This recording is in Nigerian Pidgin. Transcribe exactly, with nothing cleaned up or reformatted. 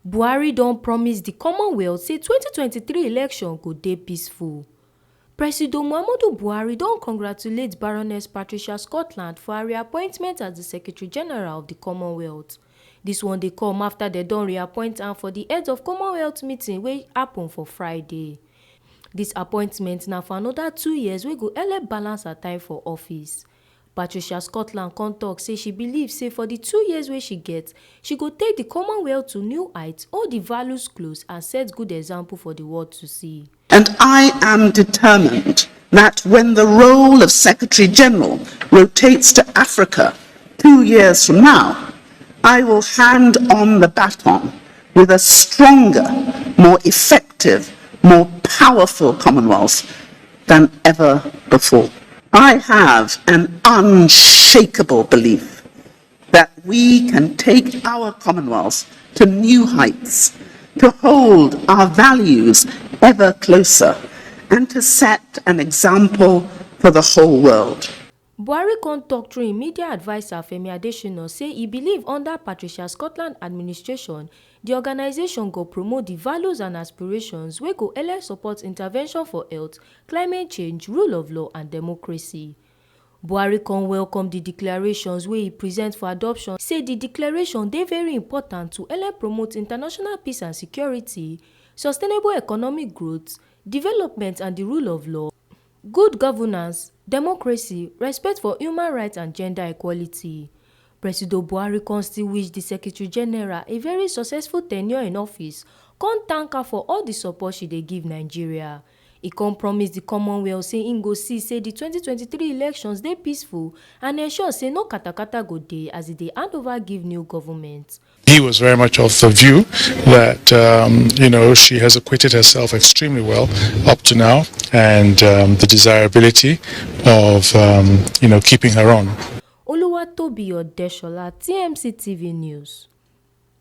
Buhari don promise di Commonwealth say twenty twenty-three election go dey peaceful. Presido Muhammadu Buhari don congratulate Baroness Patricia Scotland for her reappointment as di Secretary General of di Commonwealth. Dis one dey come afta dem don reappoint am for di Heads of Commonwealth meeting wey happun for Friday. Dis appointment na for anoda two years wey go helep balance her time for office. Patricia Scotland come tok say she believe say for di two years wey she get, she go take di Commonwealth to new heights, hold di values close and set good example for di world to see. And I am determined that when the role of Secretary General rotates to Africa two years from now, I will hand on the baton with a stronger, more effective, more powerful Commonwealth than ever before. I have an unshakable belief that we can take our Commonwealth to new heights, to hold our values ever closer, and to set an example for the whole world. Buhari come tok through im media adviser Femi Adesina say e believe under Patricia Scotland administration, di organisation go promote di values and aspirations wey go helep support intervention for health, climate change, rule of law and democracy. Buhari come welcome di declarations wey e present for adoption, say di declaration dey very important to helep promote international peace and security, sustainable economic growth, development and di rule of law, good governance, democracy, respect for human rights and gender equality. Presido Buhari come still wish di Secretary General a very successful tenure in office, come thank her for all di support she dey give Nigeria. E come promise di Commonwealth say im go see say di twenty twenty-three elections dey peaceful and ensure say no katakata go dey as e dey hand over give new government. He was very much of the view that, um, you know, she has acquitted herself extremely well up to now, and, um, the desirability of, um, you know, keeping her on. Oluwatobi Odeshola, T M C T V News.